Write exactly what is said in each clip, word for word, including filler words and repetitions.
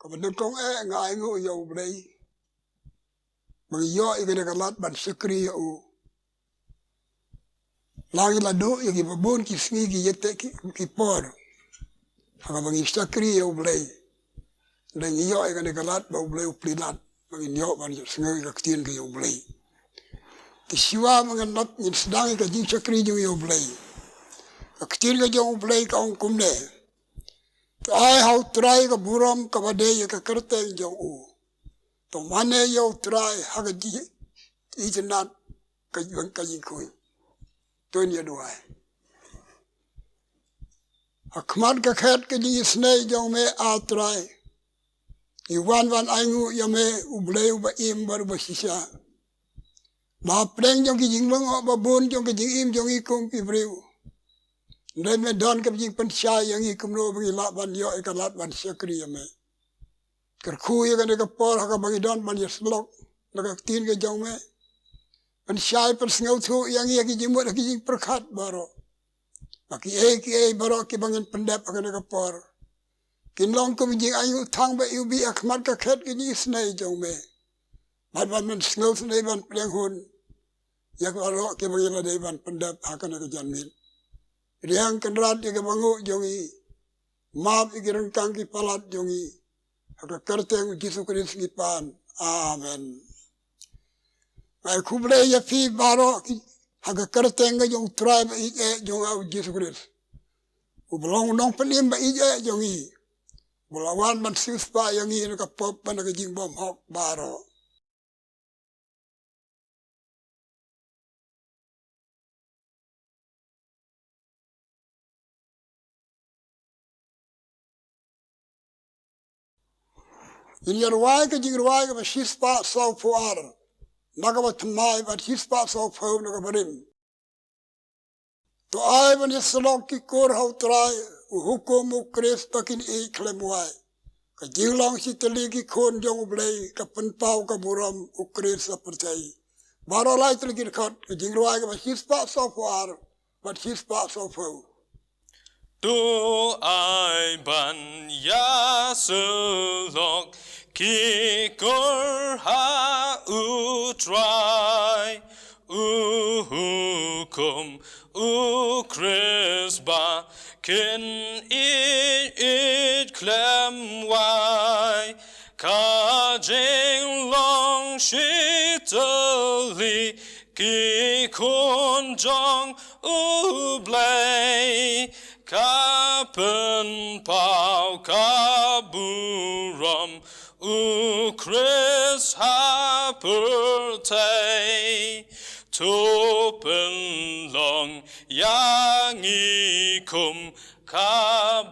Kaba nyngkong eh nga ainguh ïa U Blei ba ngi ïoh ïa kane ka lad ban shakri ïa u. La ngi la duh ïa kiba bun ki sngi ki ïa teh ki, ki por ha kaba ngi shakri ïa U Blei. Hynrei ngi ïoh ïa kane ka lad ba U Blei u plie lad ba ngin ïoh ban ïohsngew ïa ka ktien ka jong U Blei. Te shuwa ba ngan lap ngin sdang ïa ka jingshakri jong ïa U Blei. Ka ktien ka jong U Blei ka ong kumne: To ai ha U Trai ka burom kaba dei ïa ka kyrteng jong u. To mane ïa U Trai ha ka jingitynnat ka jong ka jingkhuid. To ngin ïa duwai. Ha khmat ka khet ka jingisynei jong me, A Trai, ngi wan ban ainguh ïa me, U Blei uba im bad uba shisha. Ba hapdeng jong ki jinglong ba bun jong ki jingim jong ngi kum ki briew, hynrei me don ka jingpynshai ïa ngi kumno ba ngi lah ban ïoh ïa ka lad ban shakri ïa me. Kyrkhu ïa kane ka por ha kaba ngi don ban ïasyllok na ka ktien ka jong me. Pynshai pynsngewthuh ïa ngi ïa ki jingmut ha ki jingpyrkhat baroh, ba kiei kiei baroh kiba ngin pyndep ha kane ka por kin long kum jingainguh thang bad iwbih ha khmat ka khet ka jingisynei jong me. Bad ban men sngewsynei ban pdiang hun ïa baroh kiba ngi la dei ban pyndep ha kane ka janmiet. Riang kynrad ïa kiba nguh jong ngi. Map ïa ki ryngkang ki palat jong ngi. Ha ka kyrteng U Jisu Khrist ngi pan. Amen. Nga ai khublei ïa phi baroh ki ha ka kyrteng ka jong U Trai ba ïeit eh jong nga U Jisu Khrist, uba long u Nongpynim ba ïeit eh jong ngi, uba la wan ban siewspah ïa ngi na ka pop bad na ka jingbymhok baroh. Ngin ïa rwai ka jingrwai kaba shispah sawphew ar na kaba thymmai bad shispah sawphew na kaba rim. To ai ban ïasyllok ki kur ha U Trai, u hukum U Khrist ba kin ïeit khlem wai. Ka jinglong shi tylli ki khun jong U Blei, ka pynpaw ka burom U Khrist ha pyrthei. Baroh lai tylli ki dkhot, ka jingrwai kaba shispah sawphew ar bad shispah sawphew. To ai ban ïasyllok ki kur ha U Trai, u hukum U Khrist ba kin ïeit, ïeit khlem wai. Ka jinglong shi tylli ki khun jong U Blei, ka pynpaw ka burom U Khrist ha pyrthei. To pynlong ïa ngi kum ka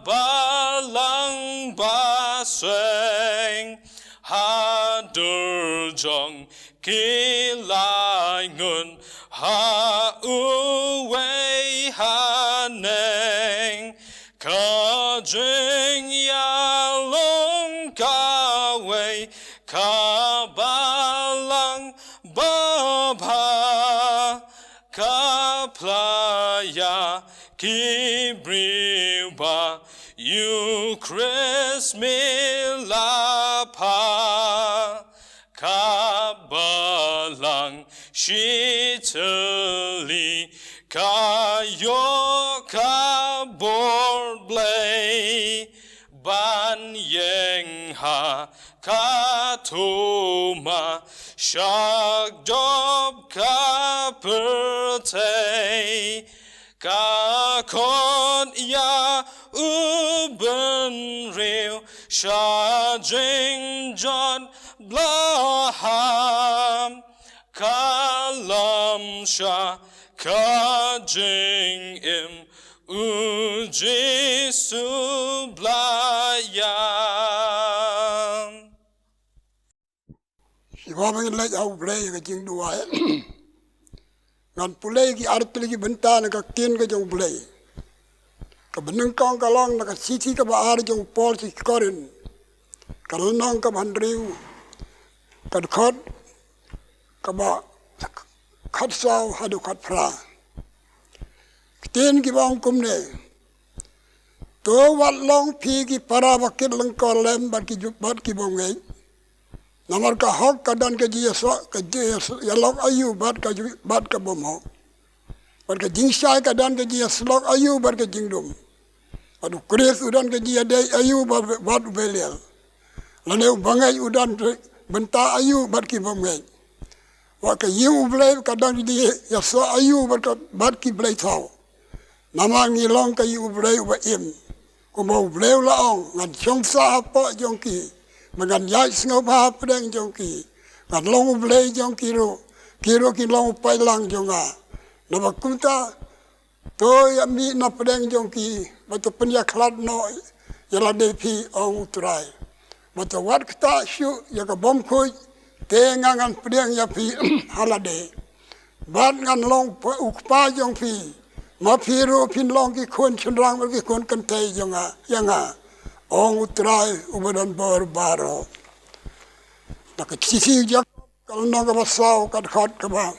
balang ba seng ha dur jong ki laingut ha uwei haneng. Ka jingïalong kawei ka balang babha, ka phla ïa ki briew ba U Khrist me la phah. Ka balang shi tylli ka ïoh ka bor Blei ban ïeng ha ka thma sha jop ka pyrthei. Ka khot ïa u bynriew sha jingjot blahap, ka lam sha ka jingim, U Jisu ba la ïap. Shuwa ba ngin leit ha U Blei ha ka jingduwai, ngan pule ki artylli ki bynta na ka ktien ka jong U Blei. Kaba nyngkong ka long na ka shithi kaba ar jong u Paul sha ki Korinth, ka lynnong kaba hynriew, ka dkhot kaba khatsaw haduh khatphra. Ktien kiba ong kumne: To wat long phi ki para ba kit lyngkor lem bad ki ju-, bad ki bym ngeit. Namar ka hok ka don ka jingïasoh, ka jingïasoh, ïalong aïu bad ka ju-, bad ka bym hok. Bad ka jingshai ka don ka jingïasyllok aïu bad ka jingdum. Bad u Khrist u don ka jingïadei aïu bad, bad u belial. Lane u bangeit u don bynta aïu bad ki bym ngeit. Wat ka ïing u Blei ka don ka jingïasoh aïu bad ka, bad ki blei thaw. Namar ngi long ka ïing u Blei uba im. Kumba u Blei u la ong, ngan shong sah hapoh jong ki, ba ngan ïaid sngewbha hapdeng jong ki, ngan long u Blei jong ki ruh, ki ruh kin long u paidlang jong nga. Naba kumta, to ïa mih na pdeng jong ki, bad to pynïakhlad noh ïa lade phi, ong u Trai. Bad to wat ktah shuh ïa ka bym khuid, te nga ngan pdiang ïa phi ha lade. Bad ngan long pa-, u kpa jong phi. Ma phi ruh phin long ki khun shynrang bad ki khun kynthei jong nga, ïa nga, ong u Trai uba don bor baroh. Na ka shithi u Jakob ka lynnong kaba saw ka dkhot kaba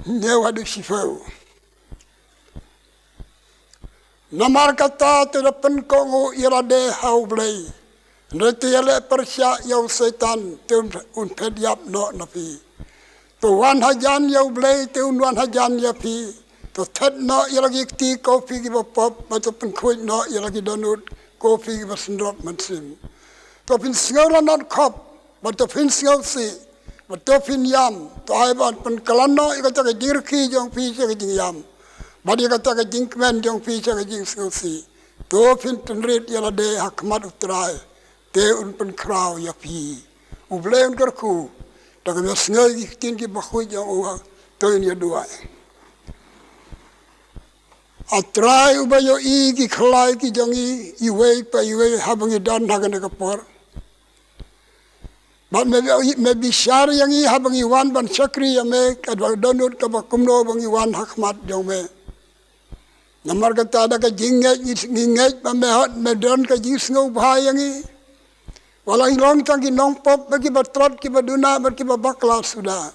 hynñiew haduh shiphew. Namar kata to da pynkohnguh ïa lade ha u Blei. Hynrei to ïaleh pyrshah ïa u Soitan te un, un phet ïap noh na phi. To wan hajan ïa u Blei te un wan hajan ïa phi. To thet noh ïa la ki kti ko phi kiba pop, bad to pynkhuid noh ïa la ki dohnud ko phi kiba syndrop mynsiem. To phin sngew lanot khop, bad to phin sngewsih, bad to phin ïam, to ai ban pynkhlaiñ noh ïa kata ka jingrkhie jong phi sha ka jingïam, bad ïa kata ka jingkmen jong phi sha ka jingsngewsih. To phin pynrit ïa lade ha khmat u Trai, te un pynkhraw ïa phi. U Blei un kyrkhu, da ka sngew ïa ki ktien kiba khuid jong u, to ngin ïa duwai. A Trai uba ïohi ki khlai ki jong ngi, iwei pa iwei haba ngi don ha kane ka por. Bad me, me bishar ïa ngi haba ngi wan ban shakri ïa me, ka dohnud kaba kumno ba ngi wan ha khmat jong me. Namar kata da ka jingngeit ngi, ngi ngeit ba me hot, me don ka jingsngewbha ïa ngi. Wat la ngi long tang ki nongpop, bad kiba tlot, kiba duna, bad kiba bakla suda.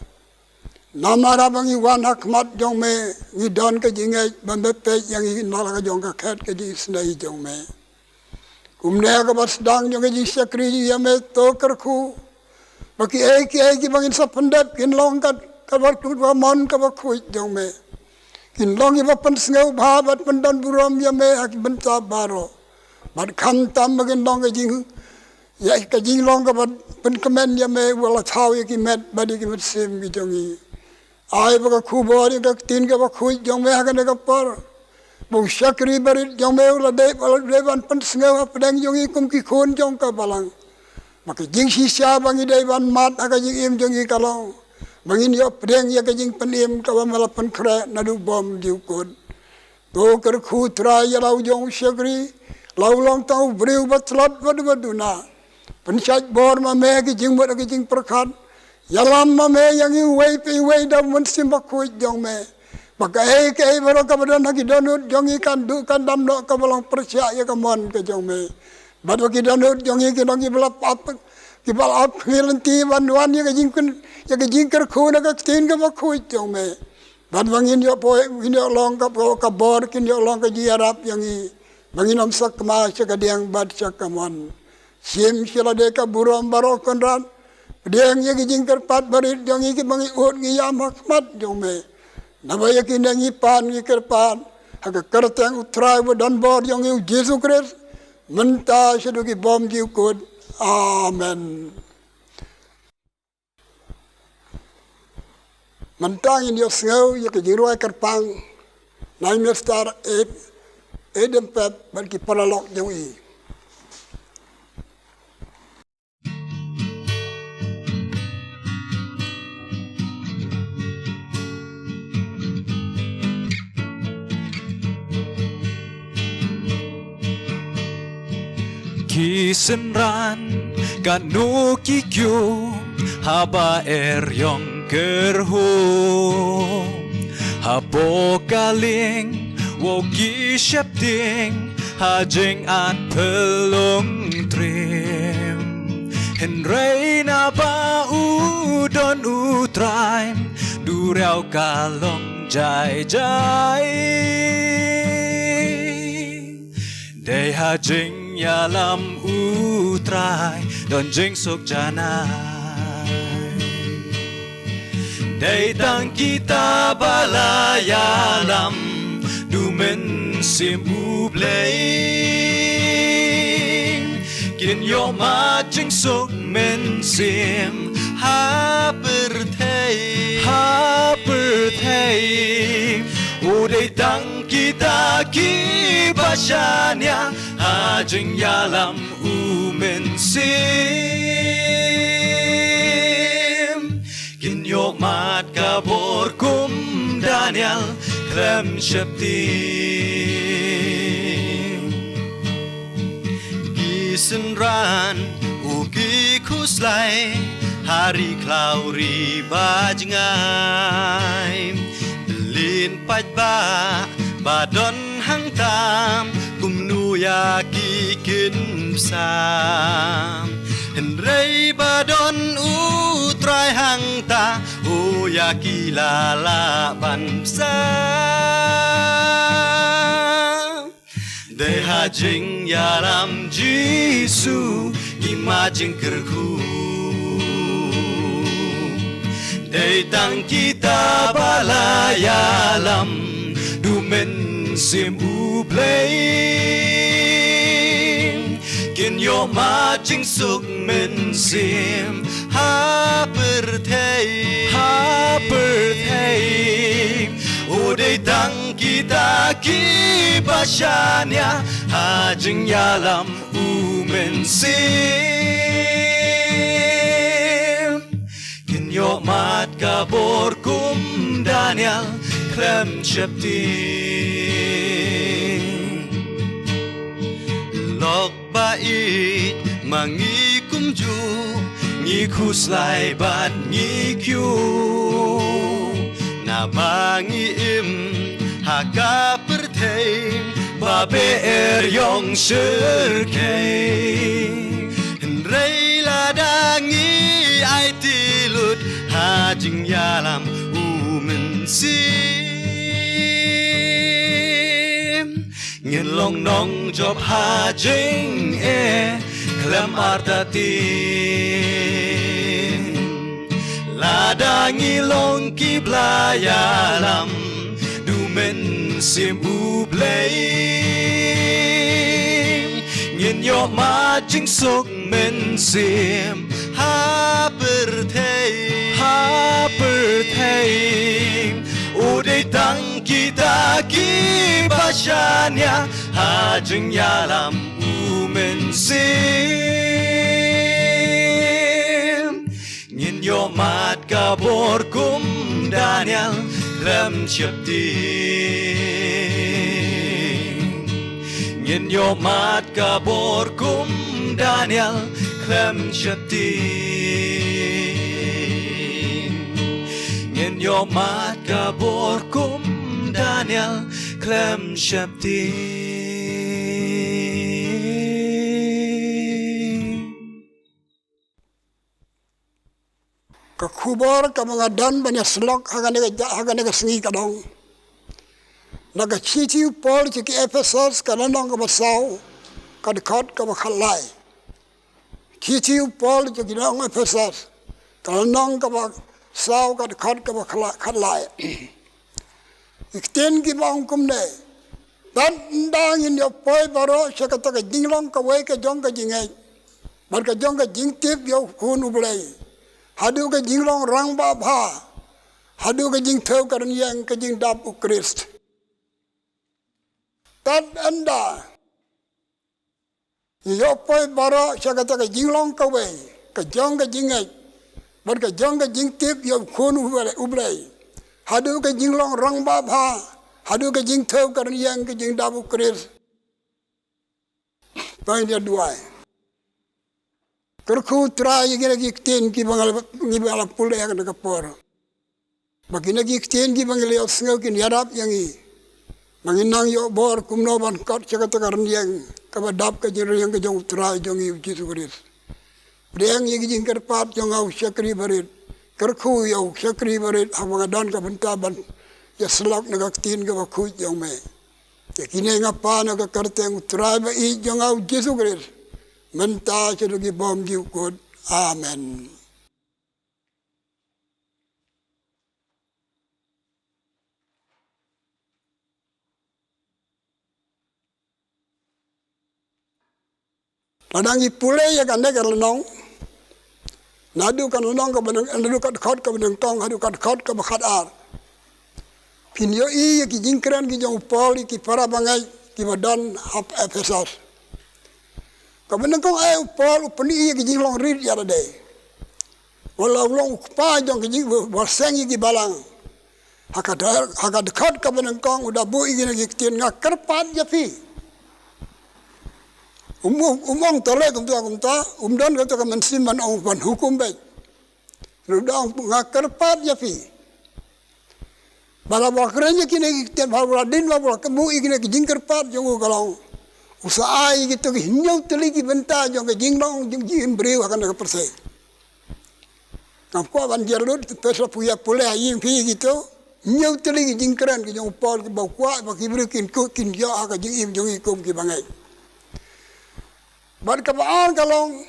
Namar haba ngi wan ha khmat jong me, ngi don ka jingngeit ba me peit ïa ngi na la ka jong ka khet ka jingisynei jong me. Kumne ha kaba sdang jong ka jingshakri ïa me, to kyrkhu ba kiei kiei kiba ngin sa pyndep kin long ka, kaba kut, kaba mon, kaba khuid jong me. Kin long kiba pynsngewbha bad pyndonburom ïa me ha ki bynta baroh. Bad khamtam ba kin long ka jing, ïa ka jinglong kaba pynkmen ïa me, uba la thaw ïa ki met bad ïa ki mynsiem ki jong ngi. Ai ba ka khubor ïa ka ktien kaba khuid jong me ha kane ka por. Ba u shakri barit jong me u la dei, u la dei ban pynsngew hapdeng jong ngi kum ki khun jong ka balang. Ba ka jingshisha ba ngi dei ban mad ha ka jingim jong ngi ka long ba ngin ïoh pdiang ïa ka jingpynim kaba me la pynkhreh naduh bymjukut. To kyrkhu Trai ïa la u jong u shakri, la u long tang u briew ba tlot bad ba duna. Pynshait bor ma me ha ki jingmut ha ki jingpyrkhat. Ïalam ma me ïa ngi uwei pa uwei da u Mynsiem Bakhuid jong me. Ba kaei kaei baroh kaba don ha ki dohnud jong ngi kan duh kan dam noh kaba long pyrshah ïa ka mon ka jong me. Bad ba ki dohnud jong ngi kin long kiba la ap, kiba la ap khmih lynti ban wan ïa ka jingkyrkhu, ïa ka jingkyrkhu na ka ktien kaba khuid jong me. Bad ba ngin ïoh poi, ngin ïoh long ka, ka bor, kin ïoh long ka jingïarap ïa ngi. Ba ngin ym sakma sha ka diang bad sha ka mon. Shim sha lade ka burom baroh Kynrad. Pdiang ïa ki jingkyrpad barit jong ngi kiba ngi ud ngi ïam ha khmat jong me. Naba ïa kine ngi pan ngi kyrpad ha ka kyrteng u Trai uba don bor jong ngi u Jisu Khrist. Mynta shaduh ki bymjukut. Amen. Mynta ngin ïohsngew ïa ka jingrwai kyrpang na i Mister Ed, Edem Pep bad ki paralok jong i. Ki synran katno ki kiew haba er ïong kyrhuh. Hapoh ka lieng wow ki sheptieng ha jingat phyllung triem. Hynrei naba u don u Trai, duriaw ka long jai jai. Dei ha jingïalam U Trai don jingsuk janai. Dei tang kita ba la ïalam da U Mynsiem U Blei, kin ïoh mad jingsuk mynsiem ha pyrthei, ha pyrthei. U dei tang kita kiba shaniah ha jingïalam U Mynsiem, kin ïoh mad ka bor kum Daniel khlem sheptieng. Ki synran u ki khuslai ha ri khlaw ri ba jngai. Lin paidbah ba don hangta, kumno ïa ki kin bsa? Hynrei ba don U Trai hangta, u ïa ki la lah ban bsa. Dei ha jingïalam Jisu ki mad jingkyrkhu. Dei tang kita ba la ïalam da U Mynsiem U Blei, kin ïoh mad jingsuk mynsiem ha pyrthei, ha pyrthei. U dei tang kita kiba shaniah ha jingïalam U Mynsiem, kin ïoh mad ka bor kum Daniel khlem sheptieng. Lok ba ïeit ma ngi kumjuh, ngi khuslai bad ngi kyiuh, naba ngi im ha ka pyrthei ba beh er ïong shyrkhei. Hynrei lada ngi aiti lut ha jingïalam U Mynsiem, ngin long nongjop ha jingeh khlem artatien. Lada ngi long kiba la ïalam da U Mynsiem U Blei, ngin ïoh mad jingsuk mynsiem ha pyrthei, ha pyrthei. U dei tang kita kiba shaniah ha jingïalam U Mynsiem, ngin ïoh mad ka bor kum Daniel khlem sheptieng. Ngin ïoh mad ka bor kum Daniel khlem sheptieng. Ngin ïoh mad ka bor kum Daniel khlem sheptieng. Ka khubor kaba nga don ban ïa syllok ha kane ka ja-, ha kane ka sngi ka long na ka shithi u Paul sha ki Ephesos, ka lynnong kaba saw, ka dkhot kaba khatlai. Shithi u Paul sha ki nong Ephesos, ka lynnong kaba saw, ka dkhot kaba khla-, khatlai. Ki ktien kiba ong kumne: Tad ynda ngin ïoh poi baroh sha kata ka jinglong kawei ka jong ka jingngeit bad ka jong ka jingtip ïa U Khun U Blei, haduh ka jinglong rangbah bha, haduh ka jingthew ka rynïeng ka jingdap U Khrist. Tad ynda ïoh poi baroh sha kata ka jinglong kawei ka jong ka jingngeit bad ka jong ka jingtip ïa U Khun U Blei, U Blei, haduh ka jinglong rangbah bha, haduh ka jingthew ka rynïeng ka jingdap U Khrist. To ngin ïa duwai. Kyrkhu Trai ïa kine ki ktien kiba nga la, kiba nga la pule ha kane ka por. Ba kine ki ktien kiba ngi la ïohsngew kin ïarap ïa ngi ba ngin nang ïoh bor kumno ban kot sha kata ka rynïeng kaba dap, ka jingrynïeng ka jong U Trai jong ngi U Jisu Khrist. Pdiang ïa ki jingkyrpad jong nga u shakri barit. Kyrkhu ïa u shakri barit haba nga don ka bynta ban ïa syllok na ka ktien kaba khuid jong me. Ïa kine nga pan ha ka kyrteng u Trai ba ïeit jong nga u Jisu Khrist, mynta sha ki bymjukut. Amen. Lada ngi pule ïa kane ka lynnong, naduh ka lynnong kaba nyng-, naduh ka dkhot kaba nyngkong haduh ka dkhot kaba khatar, phin ïohi ïa ki jingkren ki jong u Paul ïa ki para bangeit kiba don ha Ephesus. Kaba nyngkong, eh, u Paul u pyni ïa ki jinglong rit ïa lade. Wat la u long u kpa jong ki jing, ba seng ïa ki balang. Ha ka da, ha ka dkhot kaba nyngkong u da buh ïa kine ki ktien, nga kyrpad ïa phi. Um, um, um ong tang kumta kumta, um don kata ka mynsiem ban ong ban hukum beit. Ruh dang nga kyrpad ïa phi. Ba la ba kren ïa kine ki ktien, ba la dien, ba la kynmaw ïa kine ki jingkyrpad jong u ka long, u sa ai ïa kito ki hynñiew tylli ki bynta jong ka jinglong jong ka jingim briew ha kane ka pyrthei. Ngam kwah ban jer lut, phi sa pule ïa phi ïa kito hynñiew tylli ki jingkren ki jong u Paul kiba u kwah ba ki briew kin kut kin ïoh ha ka jingim jong ngi kum ki bangeit. Bad kaba ar ka long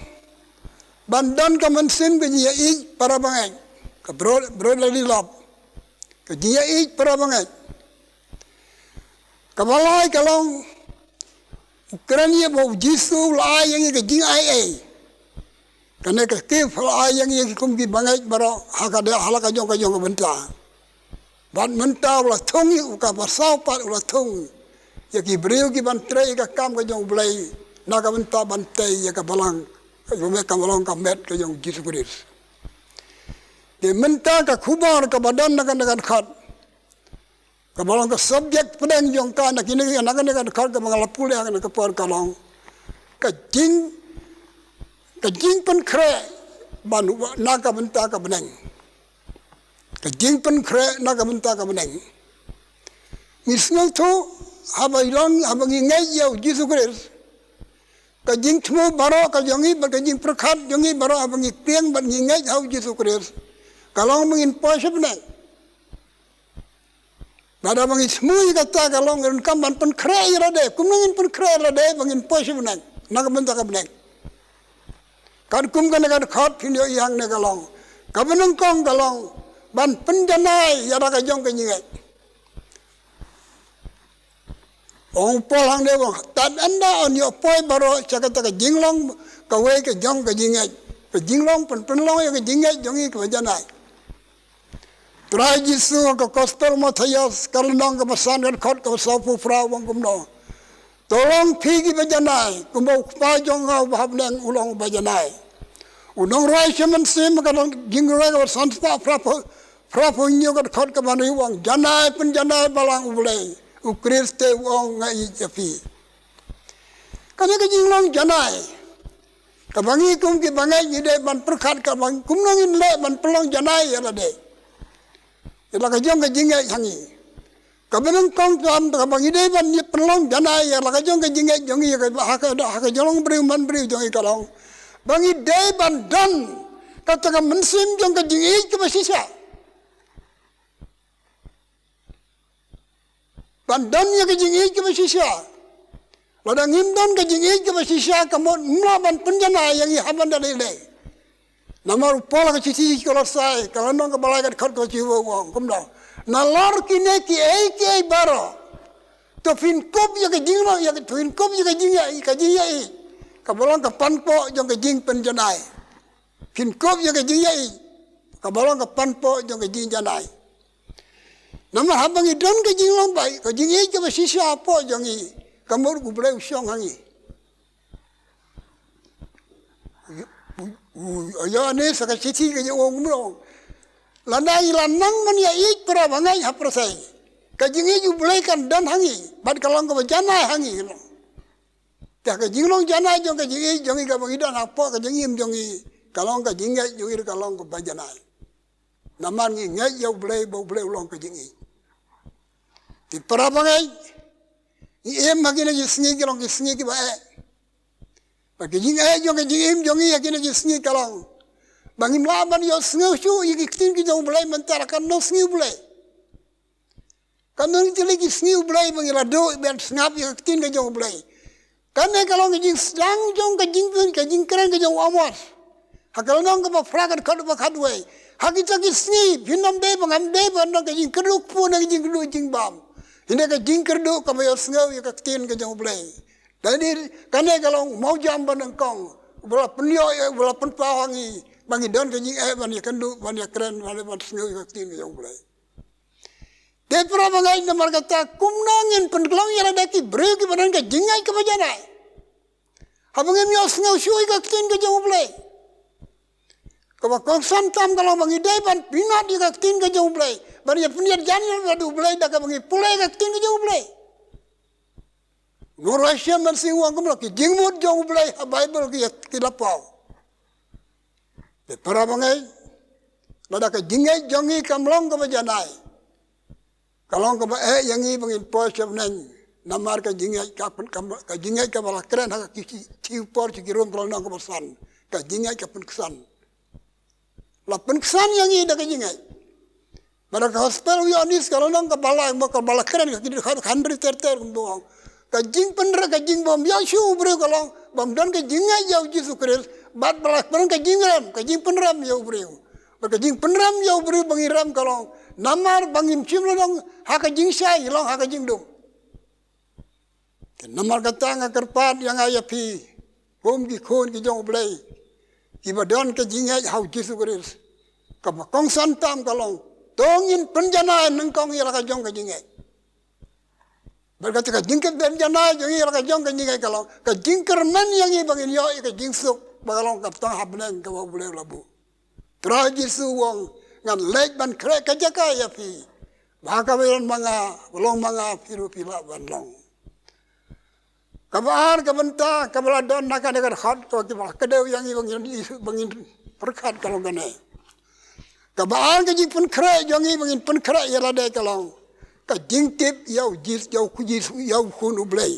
ban don ka mynsiem ka jingïeit para bangeit, ka bro-, brotherly love, ka jingïeit para bangeit. Kaba lai ka long u kren ïa ba u Jisu u la ai ïa ngi ka jingaiei. Kane ka gift u la ai ïa ngi kum ki bangeit baroh ha ka de, ha la ka jong ka jong ka bynta. Bad mynta u la thung ïa u, kaba saw pat u la thung ïa ki briew ki ban trei ïa ka kam ka jong u Blei na ka bynta ban tei ïa ka balang, ka jong ka balang ka met ka jong u Jisu Khrist. Te mynta ka khubor kaba don na kane ka dkhot, kaba long ka subject pdeng jong ka na kine, na kane ka dkhot kaba nga la pule ha kane ka por ka long ka jing, ka jingpynkhreh ban, na ka bynta ka bneng. Ka jingpynkhreh na ka bynta ka bneng. Ngi sngewthuh haba i long, haba ngi ngeit ïa u Jisu Khrist, ka jingthmu baroh ka jong ngi bad ka jingpyrkhat jong ngi baroh haba ngi pdiang bad ngi ngeit ha u Jisu Khrist, ka long ba ngin poi sha bneng. Bad haba ngi thmu ïa kata ka long ngi donkam ban pynkhreh ïa lade. Kumno ngin pynkhreh ïa lade ba ngin poi sha bneng na ka bynta ka bneng? Katkum kane ka dkhot phin ïohi hangne ka long, kaba nyngkong ka long ban pynjanai ïa la ka jong ka jingngeit. Ong u Paul hangne u ong, tad ynda yn ïoh poi baroh sha kata ka jinglong kawei ka jong ka jingngeit, ka jinglong pyn-, pynlong ïa ka jingngeit jong ngi kaba janai. Trai Jisu ha ka Gospel Mathaios ka lynnong kaba san ka dkhot kaba sawphew phra u ong kumno: To long phi kiba janai, kumba u Kpa jong nga uba ha bneng u long uba janai. U nongrwai Salm, ka dang jingrwai kaba san spah phraphew, phraphew hynñiew ka dkhot kaba hynriew u ong, janai, pynjanai balang U Blei, U Khrist te u ong nga ïeit ïa phi. Kane ka jinglong janai kaba ngi kum ki bangeit ngi dei ban pyrkhat, kaba kumno ngin leh ban pynlong janai ïa lade, ïa la ka jong ka jingngeit ha ngi. Kaba nyngkong tam, kaba ngi dei ban ïa pynlong janai ïa la ka jong ka jingngeit jong ngi, ha ka, ha ka jong briew man briew jong ngi ka long ba ngi dei ban don kata ka mynsiem jong ka jingïeit kaba shisha. Ban don ïa ka jingïeit kaba shisha. Lada ngim don ka jingïeit kaba shisha, ka mut ym lah ban pynjanai ïa ngi ha ban da lei lei. Namar u Paul ha ka shithi Kolossai ka lynnong kaba lai ka dkhot kaba shiphew u ong kumno: Nalor kine kiei kiei baroh, to phin kup ïa ka jinglong, ïa ka, to phin kup ïa ka jingïa, ka jingïa, kaba long ka panpoh jong ka jingpynjanai. Phin kup ïa ka jingïa, kaba long ka panpoh jong ka jingjanai. Namar haba ngi don ka jinglong ba, ka jingïeit kaba shisha hapoh jong ngi, ka mut U Blei u shong ha ngi. U, u, u Ïoannis ha ka shithi ka ïa u ong kumno: Lada ngi la nang ban ïa ïeit para bangeit ha pyrthei, ka jingïeit U Blei kan don ha ngi bad ka long kaba janai ha ngi. Te ka jinglong janai jong ka jingïeit jong ngi kaba ngi don hapoh ka jingim jong ngi, ka long ka jingngeit jong ngi ka long kaba janai. Namar ngi ngeit ïa U Blei ba U Blei u long ka jingïeit. Te para bangeit, ngi im ha kine ki sngi ki long ki sngi kiba eh. Ba ka jingeh jong ka jingim jong ngi ha kine ki sngi ka long ba ngim lah ban ïohsngew shuh ïa ki ktien ki jong U Blei mynta la ka nongsngi U Blei. Kam don ki tylli ki sngi U Blei ba ngi la duh ban sngap ïa ka ktien ka jong U Blei. Kane ka long ka jingsdang jong ka jingpyn, ka jingkren ka jong u Amos. Ha ka lynnong kaba phra ka dkhot ba khatwei. Ha kita ki sngi, phin ym dei ba ngam dei ban don ka jingkyrduh kpu ne ka jingkyrduh jingbam. Hynrei ka jingkyrduh kaba ïohsngew ïa ka ktien ka jong U Blei. Dei kane ka long u mawjam ba nyngkong, uba la pynïoh, uba la pynpaw ha ngi ba ngi don ka jingeh ban ïakynduh, ban ïakren, ban, ban sngew ïa ka ktien ka jong U Blei. Te para bangeit, namar kata kumno ngin pynlong ïa lade ki briew kiba don ka jingngeit kaba janai, haba ngim ïohsngew shuh ïa ka ktien ka jong U Blei? Kaba kongsan tam ka long ba ngi dei ban pynïaid ïa ka ktien ka jong U Blei, ban ïa pynïaid jan ïa lade U Blei da kaba ngi pule ïa ka ktien ka jong U Blei. Ngur wa shem ban sing wang kumno ki jingmut jong U Blei ha Baibl ki, ki la paw. Te para bangeit, lada ka jingngeit jong ngi kam long kaba janai, ka long kaba eh ïa ngi ba ngin poi sha bneng. Namar ka jingngeit ka pyn, ka, ka jingngeit kaba la kren ha ka ki, ki, ki por ki Rom ka lynnong kaba san. Ka jingngeit ka pynksan. La pynksan ïa ngi da ka jingngeit. Bad ha ka gospel u Ïoannis ka lynnong kaba lai, mo kaba la kren ka kidit khan, khandri ter ter kumba ong. Ka jingpynrem, ka jingbym ïoh shuh u briew ka long bym don ka jingngeit ïa u Jisu Khrist. Bad ba la pynrem ka jingrem, ka jingpynrem ïa u briew. Bad ka jingpynrem ïa u briew ba ngi rem ka long namar ba ngim shym la don ha ka jingshai, long ha ka jingdum. Te namar kata nga kyrpad ïa nga ïa phi, kum ki khun ki jong U Blei, kiba don ka jingngeit ha u Jisu Khrist. Kaba kongsan tam ka long, to ngin pynjanai nyngkong ïa la ka jong ka jingngeit. Bad kata ka jingpynjanai jong ngi ïa la ka jong ka jingngeit ka long ka jingkyrmen ïa ngi ba ngin ïoh ïa ka jingsuk ba ka long ka tang ha bneng kaba U Blei u la buh. Trai Jisu u ong, ngan leit ban khreh ka jaka ïa phi. Ba ha kaba ïeng ma nga, ba long ma nga, phi ruh phi lah ban long. Kaba ar ka bynta kaba la don ha kane ka dkhot, kaba ki ba kdew ïa ngi ba ngin, ba ngin pyrkhat ka long kane. Kaba ar ka jingpynkhreh jong ngi ba ngin pynkhreh ïa lade ka long ka jingtip ïa u Jis, ïa u Jisu, ïa u Khun U Blei.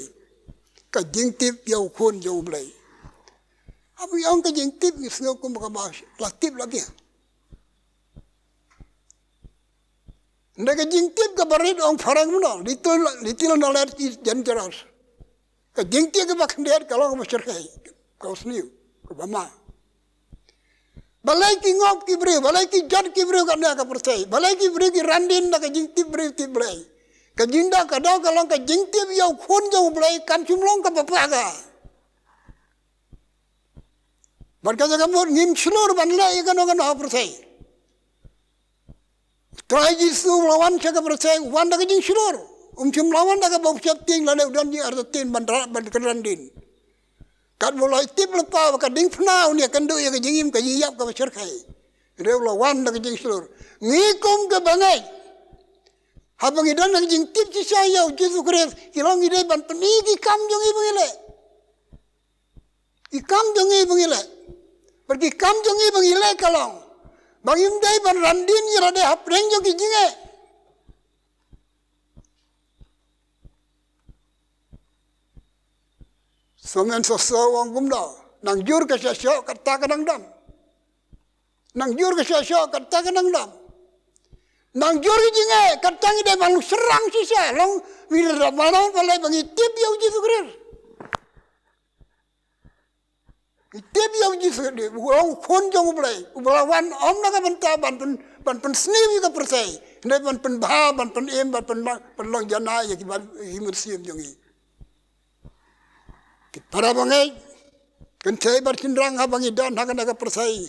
Ka jingtip ïa u Khun jong U Blei. Haba ngi ong ka jingtip ngi sngew kum kaba la tip la biang. Hynrei ka jingtip kaba rit, ong phareng kumno, little, little knowledge is dangerous. Ka jingtip kaba khyndiat ka long kaba shyrkhei, kaba sniew, kaba ma. Balei ki ngop ki briew, balei ki jot ki briew kane ka pyrthei, balei ki briew ki randin da ka jingtip briew tip Blei? Ka jingdaw ka daw ka long ka jingtip ïa u Khun jong U Blei kam shym long kaba paga. Bad ka jaka mut ngim shlur ban leh ïa kano kano ha pyrthei. Trai Jisu u la wan sha ka pyrthei, u wan da ka jingshlur. Um shym la wan da kaba u sheptieng lane u don jingartatien ban ra-, ban kynran din. Katba u la tip lypa ba ka diengphna un ïakynduh ïa ka jingim ka jingïap kaba shyrkhei. Hynrei u la wan da ka jingshlur. Ngi kum ka bangeit, haba ngi don da ka jingtip shisha ïa u Jisu Khrist, ki long ngi dei ban pyni ki kam jong ngi ba ngi leh. Ki kam jong ngi ba ngi leh. Bad ki kam jong ngi ba ngi leh ka long ba ngim dei ban ran din ïa lade hapdeng jong ki jingeh. Sngewmen soso ong kumno, nang jur ka shah shoh kata ka dang dam. Nang jur ka shah shoh kata ka dang dam. Nang jur ka jingeh kata ngi dei ban shyrang shisha long ngi dei ban long balei ba ngi tip ïa u Jisu Khrist. Ngi tip ïa u Jisu Khrist, u long u Khun jong U Blei, uba la wan ym na ka bynta ban pyn, ban pynsniew ïa ka pyrthei, hynrei ban pynbha, ban pynim, ban pyn, ban long janai ïa ki ban, ïa ki mynsiem jong ngi. Ki para bangeit, kynthei bad shynrang haba ngi don ha kane ka pyrthei,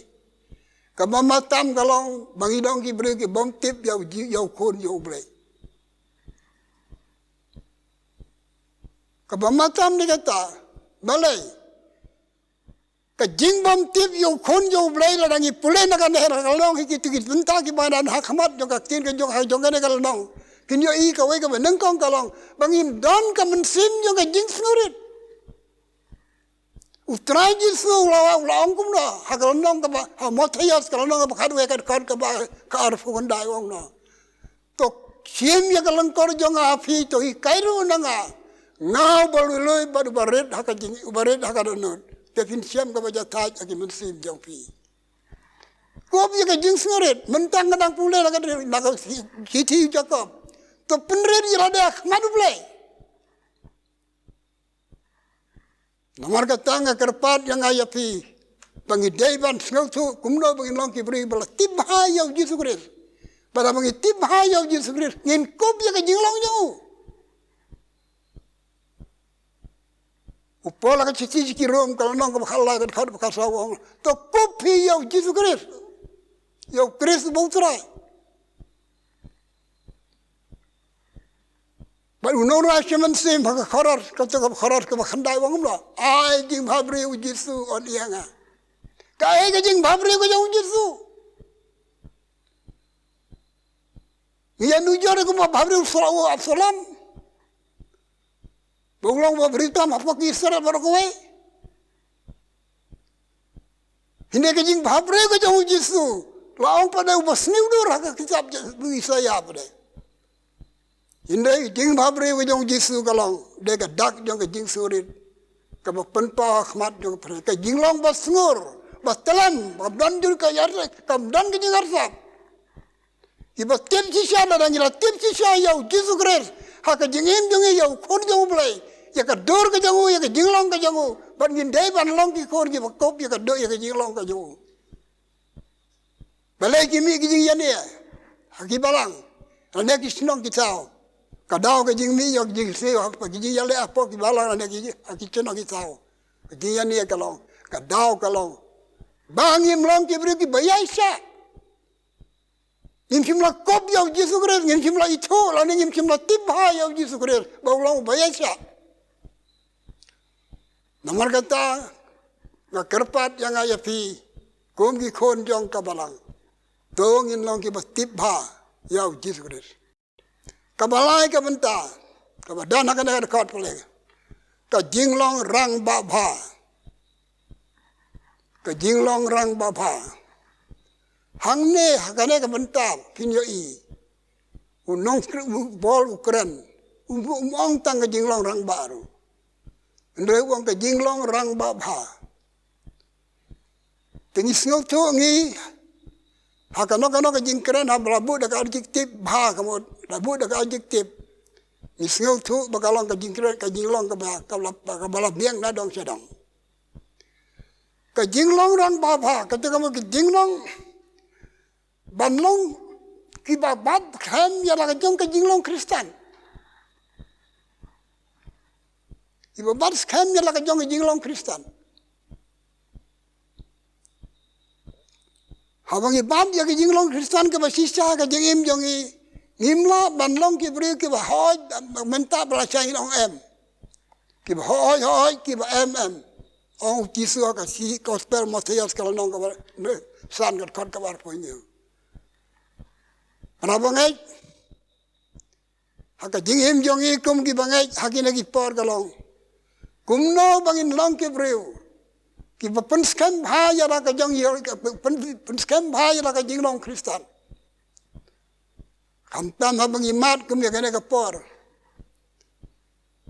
kaba matam ka long ba ngi long ki briew ki bym tip ïa u Ji, ïa u Khun jong U Blei. Kaba matam ne kata, balei? Ka jingbym tip ïa u Khun jong U Blei lada ngi pule na kane ka lynnong, ha kito ki bynta kiba don ha khmat jong ka ktien ka jong, ha jong kane ka lynnong, phin ïohi kawei kaba nyngkong ka long ba ngim don ka mynsiem jong ka jingsngewrit. U Trai Jisu u la, u la ong kumno ha ka lynnong kaba, ha Mathaios ka lynnong kaba khatwei ka dkhot kaba ka arphew khyndai, u ong kumno? To shim ïa ka lyngkor jong nga ha phi, to hikai ruh na nga. Nga uba lui lui bad uba rit ha ka jing, uba rit ha ka dohnud. Te phin shem kaba jahthait ha ki mynsiem jong phi. Kup ïa ka jingsngewrit, mynta nga dang pule na ka, na ka shithi u Jakob. To pynrit ïa lade ha khmat U Blei. Namar kata nga kyrpad ïa nga ïa phi ba ngi dei ban sngewthuh kumno ba ngin long ki briew ba la tip bha ïa U Jisu Khrist. Ba da ba ngi tip bha ïa U Jisu Khrist ngin kup ïa ka jinglong jong u. U Paul ha ka shithi sha ki Rom ka lynnong kaba khatlai ka dkhot ba khatsaw u ong, to kup phi ïa U Jisu Khrist, ïa U Khrist uba U Trai. Bad u nongrwai shimet mynsiem ha ka khoror, kato ka khoror kaba khyndai u ong kumno, ai jingbhabriew U Jisu, ong ïa nga. Kaei ka jingbhabriew ka jong U Jisu? Ngi ïanujor ïa u bhabriew u Absalom. Ba u long u bhabriew tam hapoh ki Israel baroh kawei. Hynrei ka jingbhabriew ka jong U Jisu la ong pat dei uba sniew dur ha ka kitab jong u Isaïah pat dei. Hynrei ka jingbhabriew ka jong U Jisu ka long dei ka dak jong ka jingsngewrit kaba pynpaw ha khmat jong ka pyrthei, ka jinglong ba sngur, ba tyllem, ba don jur ka ïar, kam don ka jingarsap. Kiba tip shisha, lada ngi la tip shisha ïa U Jisu Khrist ha ka jingim jong ngi, ïa U Khun jong U Blei, ïa ka dur ka jong u, ïa ka jinglong ka jong u, bad ngin dei ban long ki khun kiba kup ïa ka dur, ïa ka jinglong ka jong u. Balei ki mih ki jingïania ha ki balang, lane ki shnong ki thaw? Ka daw ka jingmih ïa ki jingsniew ha ki jingïaleh hapoh ki balang lane ki, ha ki shnong ki thaw. Ka jingïania ka long, ka daw ka long ba ngim long ki briew kiba ïaishah. Ngim shym la kup ïa U Jisu Khrist, ngim shym la ithuh lane ngim shym la tip bha ïa U Jisu Khrist ba u long uba ïaishah. Namar kata nga kyrpad ïa nga ïa phi kum ki khun jong ka balang, to ngin long kiba tip bha ïa U Jisu Khrist. Kaba lai ka bynta kaba don ha kane ka dkhot pule, ka jinglong rangbah bha. Ka jinglong rangbah bha. Hangne ha kane ka bynta phin ïohi u nongkren, u Paul u kren, um, um ong tang ka jinglong rangbah ruh, hynrei u ong ka jinglong rangbah bha. Te ngi sngewthuh ngi ha kano kano ka jingkren, haba la buh da ka adjective bha, ka mut la buh da ka adjective, ngi sngewthuh ba ka long ka jingkren, ka jinglong kaba, kaba la, kaba la biang na dong sha dong. Ka jinglong rangbah bha, kata ka mut ka jinglong ban long kiba bat skhem ïa la ka jong ka jinglong Khristan. Kiba bat skhem ïa la ka jong ka jinglong Khristan. Haba ngi bat ïa ka jinglong Khristan kaba shisha ha ka jingim jong ngi, ngim lah ban long ki briew kiba hooid mynta ba la shah ngin ong em. Kiba hooid hooid, kiba em em. Ong u Jisu ha ka shi gospel Mathaios ka lynnong kaba san ka dkhot kaba arphew hynñiew. Para bangeit, ha ka jingim jong ngi kum ki bangeit ha kine ki por ka long, kumno ba ngin long ki briew kiba pynskhem bha ïa la ka jong, ïa ka pyn, pynskhem bha ïa la ka jinglong Khristan. Khamtam haba ngi mad kum ïa kane ka por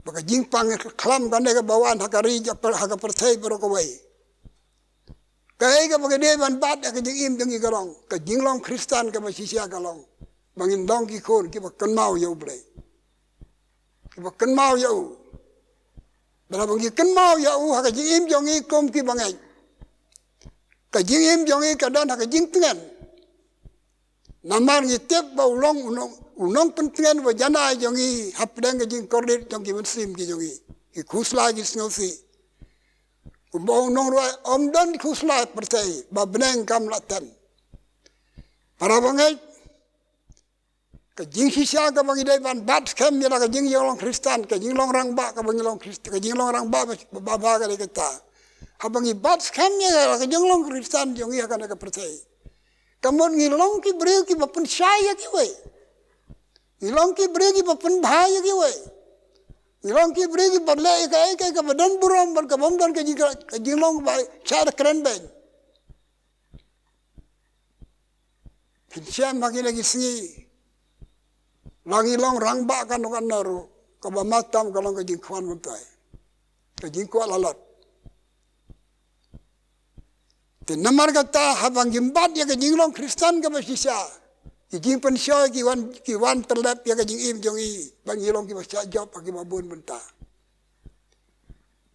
ba ka jingpang khlam kane kaba wan ha ka ri, ha ka pyrthei baroh kawei. Kaei kaba ngi dei ban bat ha ka jingim jong ngi ka long, ka jinglong Khristan kaba shisha ka long ba ngin long ki khun kiba kynmaw ïa U Blei, kiba kynmaw ïa u. Ba la ba ngi kynmaw ïa u ha ka jingim jong ngi kum ki bangeit, ka jingim jong ngi ka don ha ka jingtngen. Namar ngi tip ba u long u nong, u nongpyntngen uba janai jong ngi hapdeng ka jingkordit jong ki mynsiem ki jong ngi, ki khuslai ki sngewsih. Kumba u nongrwai, ym don khuslai pyrthei ba bneng kam lah ten. Para bangeit, ka jingshisha kaba ngi dei ban bat skhem ïa la ka jinglong Khristan, ka jinglong rangbah kaba ngi long Khristan, ka jinglong rangbah ba, ba, ba ka dei kata. Haba ngi bat skhem ïa la ka jinglong Khristan jong ngi ha kane ka pyrthei, ka mut ngi long ki briew kiba pynshai ïa kiwei. Ngi long ki briew kiba pynbha ïa kiwei. Ngi long ki briew kiba leh ïa kaei kaei kaba don burom bad kaba ym don ka jing, ka jinglong ba shah da kren beiñ. Phin shem ha kine ki sngi, la ngi long rangbah kano kano ruh, kaba mad tam ka long ka jingkhwan kynthei, ka jingkwah lalot. Te namar kata haba ngim bat ïa ka jinglong Khristan kaba shisha, Ki jingpynshoi ki wan, ki wan tyllep ïa ka jingim jong ngi, ba ngi long kiba shah jop ha kiba bun bynta.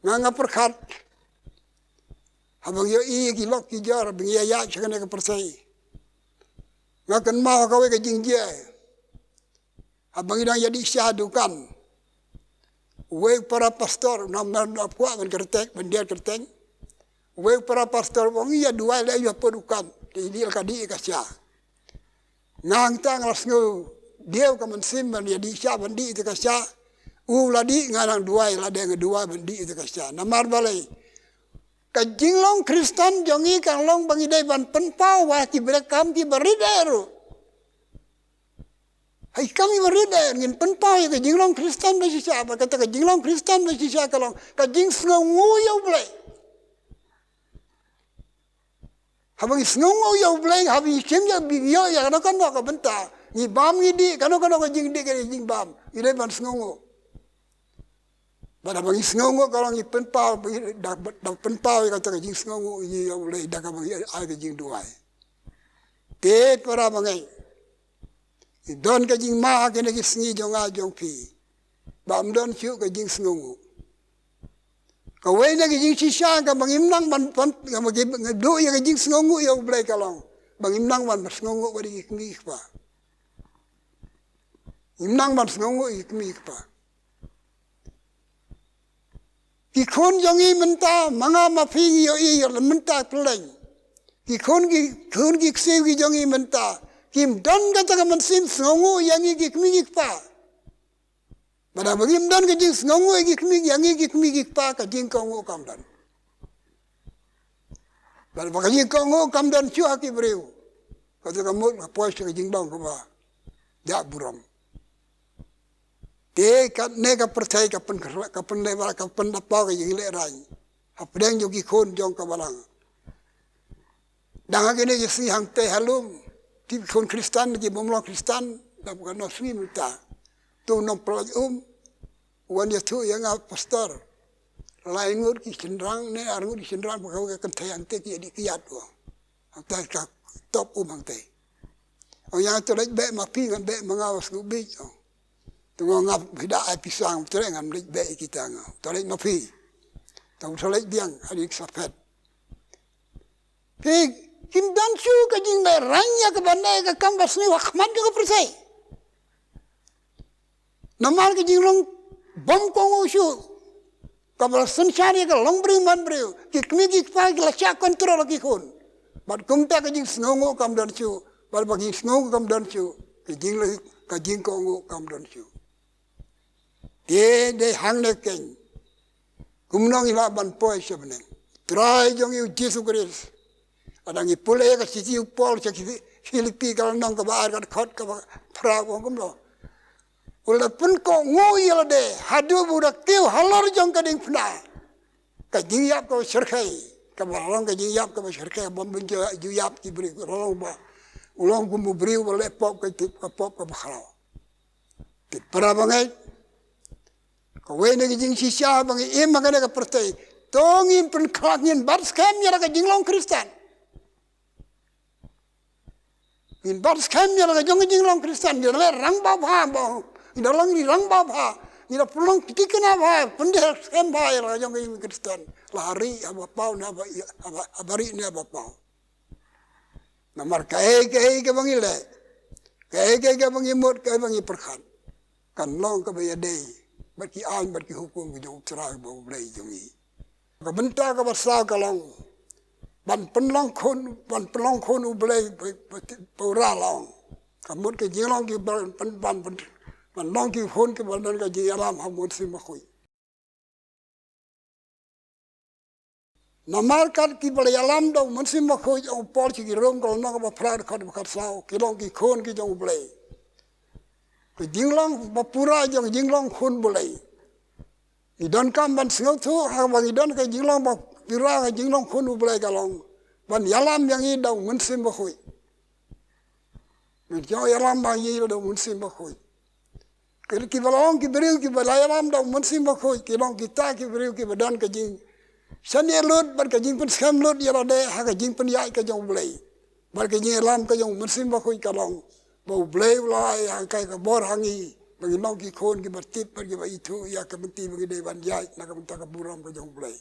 Nga, nga pyrkhat haba ngi ïohi ïa ki lok ki jor ba ngi ïaid sha kane ka pyrthei. Nga kynmaw ha kawei ka jingjia haba ngi dang ïadih sha dukan. Uwei u para pastor, u nang, nang kwah ban kyrteng, ban dier kyrteng. Uwei u para pastor u ong, ïa duwai leh ïa pud dukan. Te ïa dih la ka dih ka sha. Nga hangta nga la sngewdiew ka mynsiem ban ïa dih sha, ban dih ïa ka sha. U la dih, nga nang duwai, la dei nga duwai ban dih ïa ka sha. Namar balei? Ka jinglong Khristan jong ngi kan long ba ngi dei ban pynpaw ïa ki brekam kiba rit eh ruh. Hei kam kiba rit eh, ngin pynpaw ïa ka jinglong Khristan ba shisha, ba kata ka jinglong Khristan ba shisha ka long ka jingsngewnguh ïa U Blei. Haba ngi sngewnguh ïa U Blei, haba ngi shim ïa, ba ngi ïoh ïa kano kano ka bynta, ngi bam ngi dih, kano kano ka jingdih ka jingbam, ngi dei ban sngewnguh. Bad haba ngi sngewnguh ka long ngi pynpaw, ba ngi da, da pynpaw ïa kata ka jingsngewnguh ïa U Blei da kaba ngi ai ka jingduwai. Te para bangeit, ngi don ka jingma ha kine ki sngi jong nga jong phi, ba ym don shuh ka jingsngewnguh. Kawei na ki jingshisha kaba ngim nang ban, ban, kaba ngi, ngi duh ïa ka jingsngewnguh ïa U Blei ka long ba ngim nang ban sngewnguh wat ïa ki kmie ki kpa. Ngim nang ban sngewnguh ïa ki kmie ki kpa. Ki khun jong ngi mynta, ma nga ma phi ngi ïohi ïa la mynta pyrshah. Ki khun ki, khun ki ksiew ki jong ngi mynta kim don kata ka mynsiem sngewnguh ïa ngi ki kmie ki kpa. Bad haba ngim don ka jingsngewnguh ïa ki kmie, ïa ngi ki kmie ki kpa, ka jingkohnguh kam don. Bad haba ka jingkohnguh kam don shuh ha ki briew, kata ka mut ka poi sha ka jinglong kaba jah burom. Te kane ka pyrthei ka pyn, ka pynlehbeiñ, ka pynlehbeiñ ka jinglehraiñ hapdeng jong ki khun jong ka Balang. Dang ha kine ki sngi hangtei ha lum, ki khun Khristan ki bym long Khristan, da ka nongshong sngewthuh mynta. To nongpynlait um, u wan ïathuh ïa nga, pastor, lai ngut ki shynrang ne ar ngut ki shynrang ba ka kynthei hangtei ki ïadih kiad, u ong. Hangtei ka top um hangtei. Ong, ïa to leit beh ma phi, ngan beh ma nga, wat sngewbit, ong. To nga, nga phi da ai pisa, to leit, ngan leit beh ïa kita, nga to leit ma phi. To, to leit biang, ha ri sa phet. Te kim don shuh ka jinglehraiñ ïa kaba neh ka kam ba sniew ha khmat jong ka pyrthei. Namar ka jinglong bym kohnguh shuh, kaba la synshar ïa ka longbriew manbriew, ki kmie ki kpa ki la shah kontrol ha ki khun. Bad kumta ka jingsngewnguh kam don shuh, bad ba ka jingsngewnguh kam don shuh, ka jing, ka jingkohnguh kam don shuh. Te dei hangne keiñ, kumno ngi lah ban poi sha bneng. Trai jong ngi u Jisu Khrist, lada ngi pule ka shithi u Paul sha ki Philippi ka lynnong kaba ar ka dkhot kaba phra, u ong kumno? U la pynkohnguh ïa lade haduh ba u da kiew halor jong ka diengphna. Ka jingïap kaba shyrkhei, kaba long ka jingïap kaba shyrkhei, bym ju, ju ïap ki briew, ka long ba u long kum u briew ba leh pop, ka tip ka pop kaba khraw. Te para bangeit, kawei na ki jingshisha ba ngi im ha kane ka pyrthei, to ngin pynkhlad, ngin bat skhem ïa la ka jinglong Khristan. Ngin bat skhem ïa la ka jong ka jinglong Khristan, ngin da leh rangbah bha, ba ngin da long ki rangbah bha, ngin da pynlong ki thikna bha, pyndeh skhem bha ïa la ka jong ka jingim Khristan, la ha ri haba paw ne haba, haba, haba ri ne haba paw. Namar kaei kaei kaba ngi leh, kaei kaei kaba ngi mut, kaei ba ngi pyrkhat, kan long kaba ïadei bad ki aiñ bad ki hukum ki jong U Trai ba U Blei jong ngi. Ka bynta kaba saw ka long ban pynlong khun, ban pynlong khun U Blei ba, ba, ba u ra long. Ka mut ka jinglong ki ban, ban, ban, ban, ban long ki khun kiba don ka jingïalam ha U Mynsiem Bakhuid. Namar kat kiba la ïalam da U Mynsiem Bakhuid, ong u Paul sha ki Rom ka lynnong kaba phra dkhot ba khatsaw, ki long ki khun ki jong U Blei. Ka jinglong ba pura jong ka jinglong khun Blei. Ngi donkam ban sngewthuh, haba ngi don ka jinglong ba pura ka jinglong khun U Blei ka long ban ïalam ïa ngi da U Mynsiem Bakhuid. Ngi ïalam ba ngi da U Mynsiem Bakhuid. Ki, kiba long ki briew kiba la ïalam da U Mynsiem Bakhuid, ki long kita ki briew kiba don ka jingshaniah lut bad ka jingpynskhem lut ïa lade ha ka jingpynïaid ka jong U Blei. Bad ka jingïalam ka jong U Mynsiem Bakhuid ka long ba U Blei u la ai ha ka bor ha ngi ba ngin long ki khun kiba tip bad kiba ithuh ïa ka lynti ba ngi dei ban ïaid na ka bynta ka burom ka jong U Blei.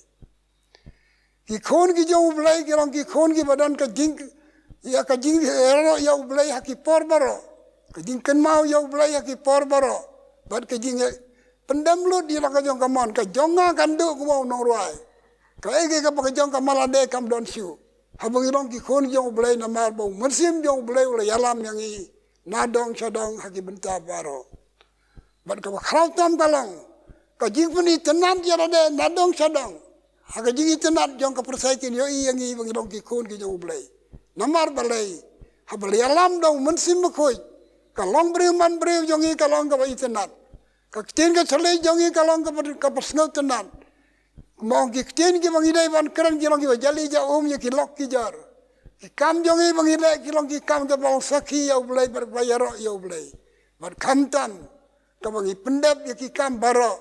Ki khun ki jong U Blei ki long ki khun kiba don ka jing, ïa ka jingïaroh ïa U Blei ha ki por baroh, ka jingkynmaw ïa U Blei ha ki por baroh, bad ka jingpyndem lut ïa la ka jong ka mon. Ka jong nga kan duh kumba u nongrwai, kaei kaei kaba ka jong ka ma lade kam don shuh. Haba ngi long ki khun jong U Blei, namar ba U Mynsiem jong U Blei u la ïalam ïa ngi na dong sha dong ha ki bynta baroh. Bad kaba khraw tam ka long ka jingpynitynnad ïa lade na dong sha dong. Ha ka jingitynnad jong ka pyrthei kin ïohi ïa ngi ba ngi long ki khun ki jong U Blei. Namar balei? Haba la ïalam da U Mynsiem Bakhuid, ka longbriew manbriew jong ngi ka long kaba itynnad. Ka ktien ka thylliej jong ngi ka long kaba, kaba sngewtynnad. Kumba ong ki ktien kiba ngi dei ban kren ki long kiba jali ja um ïa ki lok ki jor. Ki kam jong ngi ba ngi leh ki long ki kam kiba long sakhi ïa U Blei bad ba ïaroh ïa U Blei. Bad khamtam kaba ngi pyndep ïa ki kam baroh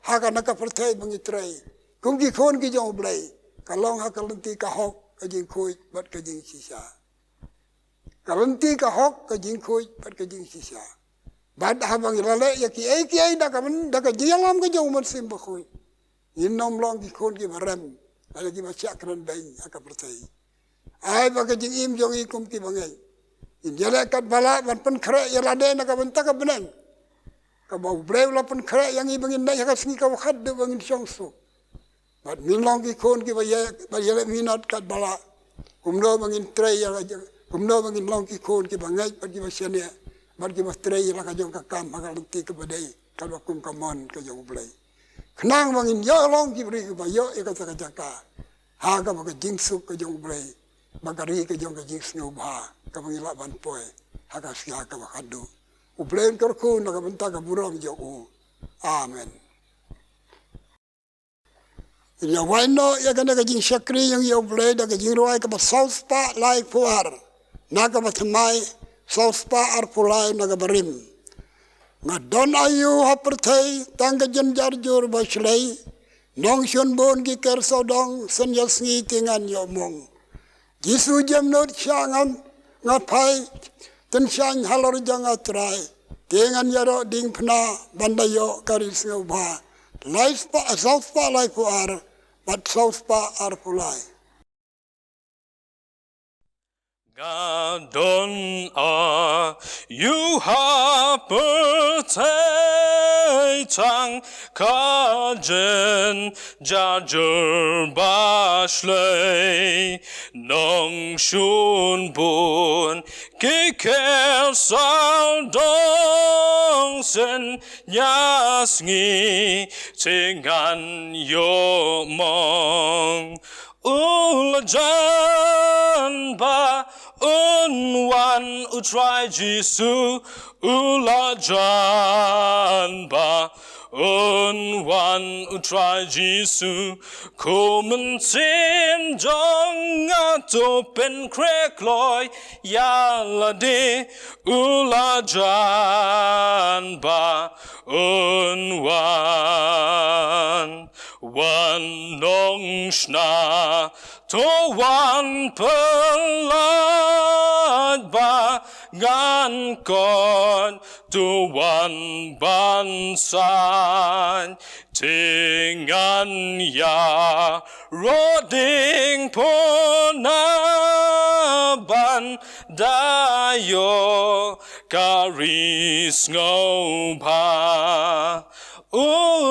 ha kane ka pyrthei ba ngi trei kum ki khun ki jong U Blei, ka long ha ka lynti ka hok, ka jingkhuid bad ka jingshisha. Ka lynti ka hok, ka jingkhuid bad ka jingshisha. Bad haba ngi la leh ïa kiei kiei da ka byn, da ka jingïalam ka jong U Mynsiem Bakhuid, ngin ym long ki khun kiba rem, lane kiba shah kren beiñ ha ka pyrthei. Ai ba ka jingim jong ngi kum kiba ngeit, ngin ïaleh katba lah ban pynkhreh ïa lade na ka bynta ka bneng kaba U Blei u la pynkhreh ïa ngi ba ngin leit ha ka sngi kaba khatduh ba ngin shong suk. Bad ngin long ki khun kiba ïa, ba ïaleh minot katba lah. Kumno ba ngin trei ïa la, kumno ba ngin long ki khun kiba ngeit bad kiba shaniah bad kiba trei ïa la ka jong ka kam ha ka lynti kaba dei, katba kum ka mon ka jong U Blei. Khnang ba ngin ïoh long ki briew kiba ïoh ïa kata ka jaka ha kaba ka jingsuk ka jong U Blei, ba ka ri ka jong ka jingsngewbha, kaba ngi lah ban poi ha ka sngi kaba khatduh. U Blei un kyrkhu na ka bynta ka burom jong u. Amen. Ngin ïa wai noh ïa kane ka jingshakri jong ngi ïa U Blei da ka jingrwai kaba saw spah laiphew ar na kaba thymmai, saw spah arphew lai na kaba rim. Nga don aïu ha pyrthei tang ka jynjar jur ba shlei, nongshun bun ki ker sawdong, shen ïa sngi te ngan ïoh mong. Jisu jemnud sha ngan, nga phai tynshaiñ halor jong nga Trai, te ngan ïaroh diengphna ban da ïoh ka ri sngewbha. Lai spah, saw spah laiphew ar bad saw spah arphew lai. Nga don aïu ha pyrthei tang ka jynjar jur ba shlei, nongshun bun ki ker sawdong, shen ïa sngi te ngan ïoh mong. U la jan ba un wan, U Trai Jisu u la jan ba un wan, U Trai Jisu. Ko mynsiem jong nga, to pynkhreh kloi ïa lade, u la jan ba un wan. Wan nongshna, to wan pyllait ba ngan koit, to wan ban sait, te ngan ïaroh diengphna ban da ïoh ka ri sngewbha. U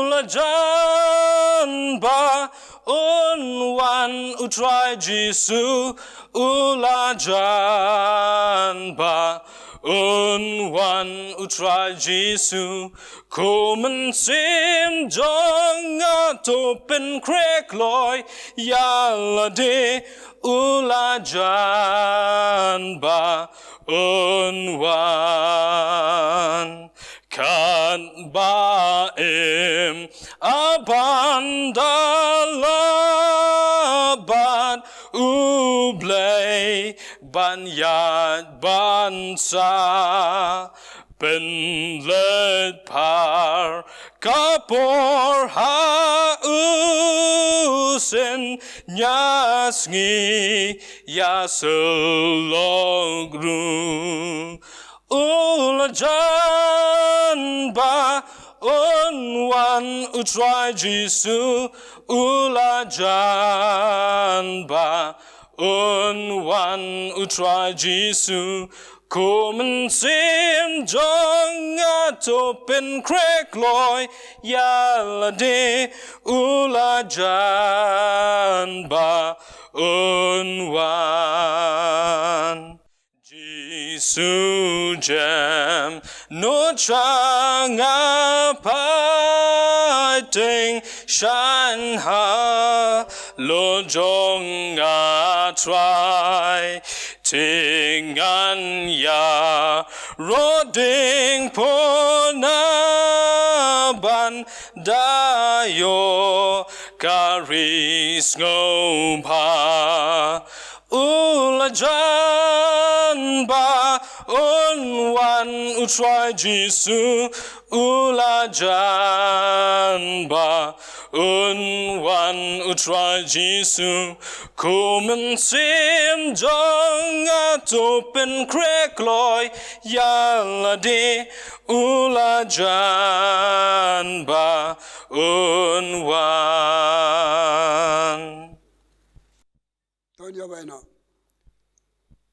la jan ba un wan, U Trai Jisu u la jan ba un wan, U Trai Jisu. Ko mynsiem jong nga, to pynkhreh kloi ïa lade, u la jan ba un wan. Katba im, a ban da lap bad U Blei ban ïaid ban sah, pynleit phar ka por ha u, shen ïa sngi ïa syllok ruh. U la jan ba un wan u Trai Jisu, u la jan ba un wan u Trai Jisu, kum mynsiem jong nga to pynkhreh kloi ïa lade, u la jan ba un wan. Jisu jem noh sha nga, pait tyngshaiñ halor jong nga Trai. Te ngan ïaroh ding pura ban da ïoh ka ri sngewbha. U la jan ba un wan u Trai Jisu, u la jan ba un wan u Trai Jisu, kum mynsiem jong nga to pynkhreh kloi ïa lade, u la jan ba un wan. To ïa bai na.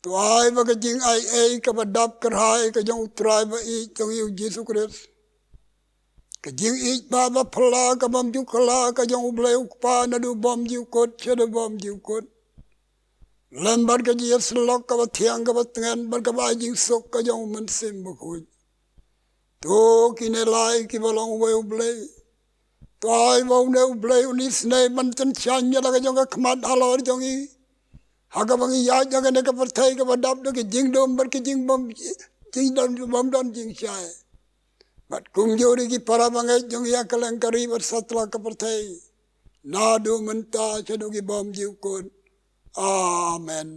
To ai ba ka jingaiei kaba dap kyrhai ka jong u Trai ba ïeit jong ngi u Jisu Khrist, ka jingïeit ba ba phylla ka bym ju kylla ka jong U Blei U Kpa naduh bymjukut shaduh bymjukut, lem bad ka jingïasyllok kaba thiang kaba tngen bad kaba ai jingsuk ka jong U Mynsiem Bakhuid. To kine lai kiba long uwei U Blei. To ai ba une U Blei un isynei ban tyngshaiñ ïa la ka jong ka khmat halor jong ngi, ha kaba ngi ïaid ha kane ka pyrthei kaba dap da ka jingdum bad ka jingbym, jingdon bym don jingshai. Bad kumjuh ruh ki para bangeit jong ngi ha kylleng ka ri bad satlak ka pyrthei, naduh mynta shaduh ki bymjukut. Amen.